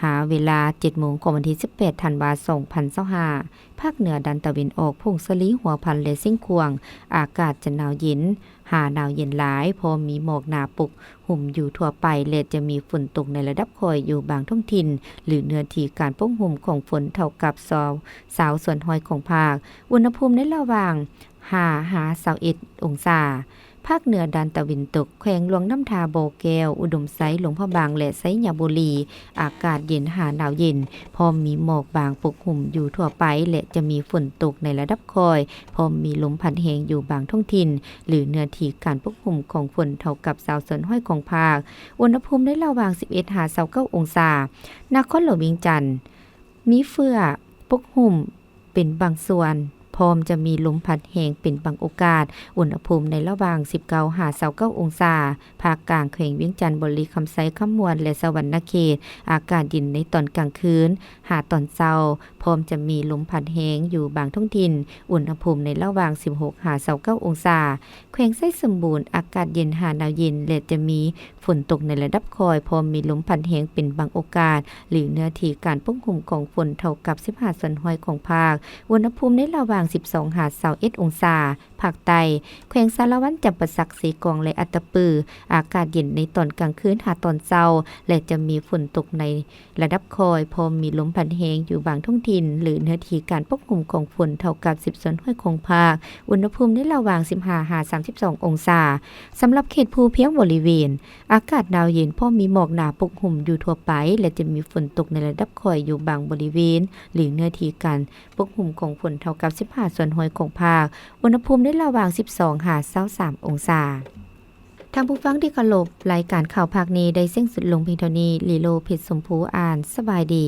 ຫາເວລາເຈັດໂມງຂອງວັນທີສິບແປດ ທັນວາ ສອງພັນຊາວຫ້າ. ພາກເໜືອດ້ານຕາເວັນອອກ, ຜົ້ງສາລີ, ຫົວພັນ ແລະ ຊຽງຂວາງ ອາກາດຈະໜາວເຢັນ ຫາໜາວເຢັນຫຼາຍ, ພ້ອມມີໝອກໜາປົກຫຸ້ມຢູ່ທົ່ວໄປ ແລະ ຈະມີຝົນຕົກໃນລະດັບຄ່ອຍຢູ່ບາງທ້ອງຖິ່ນ ຫຼື ເນື້ອທີ່ການປົກຫຸ້ມຂອງຝົນເທົ່າກັບຊາວ ຊາວສ່ວນຮ້ອຍຂອງພາກ. ອຸນຫະພູມໃນລະຫວ່າງ ຫ້າ ຫາ ຊາວເອັດ ອົງສາ. ພາກເໜືອດ້ານຕາເວັນຕົກ, ແຂວງຫຼວງນ້ຳທາ, ບໍ່ແກ້ວ, ອຸດົມໄຊ, ຫຼວງພະບາງ ແລະ ໄຊຍະບູລີ ອາກາດເຢັນຫາໜາວເຢັນ, ພ້ອມມີໝອກບາງປົກຫຸ້ມຢູ່ທົ່ວໄປ ແລະ ຈະມີຝົນຕົກໃນລະດັບຄ່ອຍ, ພ້ອມມີລົມພັດແຮງຢູ່ບາງທ້ອງຖິ່ນ ຫຼື ເນື້ອທີ່ການປົກຫຸ້ມຂອງຝົນເທົ່າກັບຊາວສ່ວນຮ້ອຍຂອງພາກ. ອຸນຫະພູມໃນລະຫວ່າງ ສິບເອັດ ຫາ ຊາວເກົ້າ ອົງສາ. ນະຄອນຫຼວງວຽງຈັນ ມີເຟືອປົກຫຸ້ມ ເປັນບາງສ່ວນ, ພ້ອມຈະມີລົມພັດແຮງເປັນບາງໂອກາດ. ອຸນຫະພູມໃນລະຫວ່າງ ສິບເກົ້າ ຫາ ຊາວເກົ້າ ອົງສາ. ພາກກາງ, ແຂວງວຽງຈັນ, ບໍລິຄຳໄຊ, ຄຳມ່ວນ ແລະ ສະຫວັນນະເຂດ ອາກາດເຢັນໃນຕອນກາງຄືນ ຫາຕອນເຊົ້າ, ພ້ອມຈະມີລົມພັດແຮງຢູ່ບາງທ້ອງຖິ່ນ. ອຸນຫະພູມໃນລະຫວ່າງ ສິບຫົກ ຫາ ຊາວເກົ້າ ອົງສາ. ແຂວງໄຊສົມບູນ ອາກາດເຢັນຫາໜາວເຢັນ ແລະ ຈະມີ ຝົນຕົກໃນລະດັບຄ່ອຍ, ພ້ອມມີລົມພັດແຮງເປັນບາງໂອກາດ ຫຼື ເນື້ອທີ່ການປົກຫຸ້ມຂອງຝົນເທົ່າກັບສິບຫ້າສ່ວນຮ້ອຍຂອງພາກ. ອຸນຫະພູມໃນລະຫວ່າງ ສິບສອງ ຫາ ຊາວເອັດ ອົງສາ. ພາກໃຕ້, ແຂວງສາລະວັນ, ຈຳປາສັກ, ເຊກອງ ແລະ ອັດຕະປື ອາກາດເຢັນໃນຕອນກາງຄືນຫາຕອນເຊົ້າ ແລະ ຈະມີຝົນຕົກໃນລະດັບຄ່ອຍ, ພ້ອມມີລົມພັດແຮງຢູ່ບາງທ້ອງຖິ່ນ ຫຼື ເນື້ອທີ່ການປົກຫຸ້ມຂອງຝົນເທົ່າກັບສິບສ່ວນຮ້ອຍຂອງພາກ. ອຸນຫະພູມໃນລະຫວ່າງ ສິບຫ້າ ຫາ ສາມສິບສອງ ອົງສາ. ສຳລັບເຂດພູພຽງບໍລິເວນ, ອາກາດໜາວເຢັນ ພ້ອມມີໝອກໜາປົກຫຸ້ມຢູ່ທົ່ວໄປ ແລະ ຈະມີຝົນຕົກໃນລະດັບຄ່ອຍຢູ່ບາງບໍລິເວນ ຫຼື ເນື້ອທີ່ການປົກຫຸ້ມຂອງຝົນເທົ່າກັບສິບຫ້າສ່ວນຮ້ອຍຂອງພາກ. ອຸນຫະພູມໃນລະຫວ່າງ ສິບສອງ ຫາ ຊາວສາມ ອົງສາ. ທ່ານຜູ້ຟັງທີ່ເຄົາລົບ, ລາຍການຂ່າວພາກນີ້ໄດ້ສິ້ນສຸດລົງພຽງເທົ່ານີ້. ລີໂລ ເພັດຊົມພູ ອ່ານ. ສະບາຍດີ.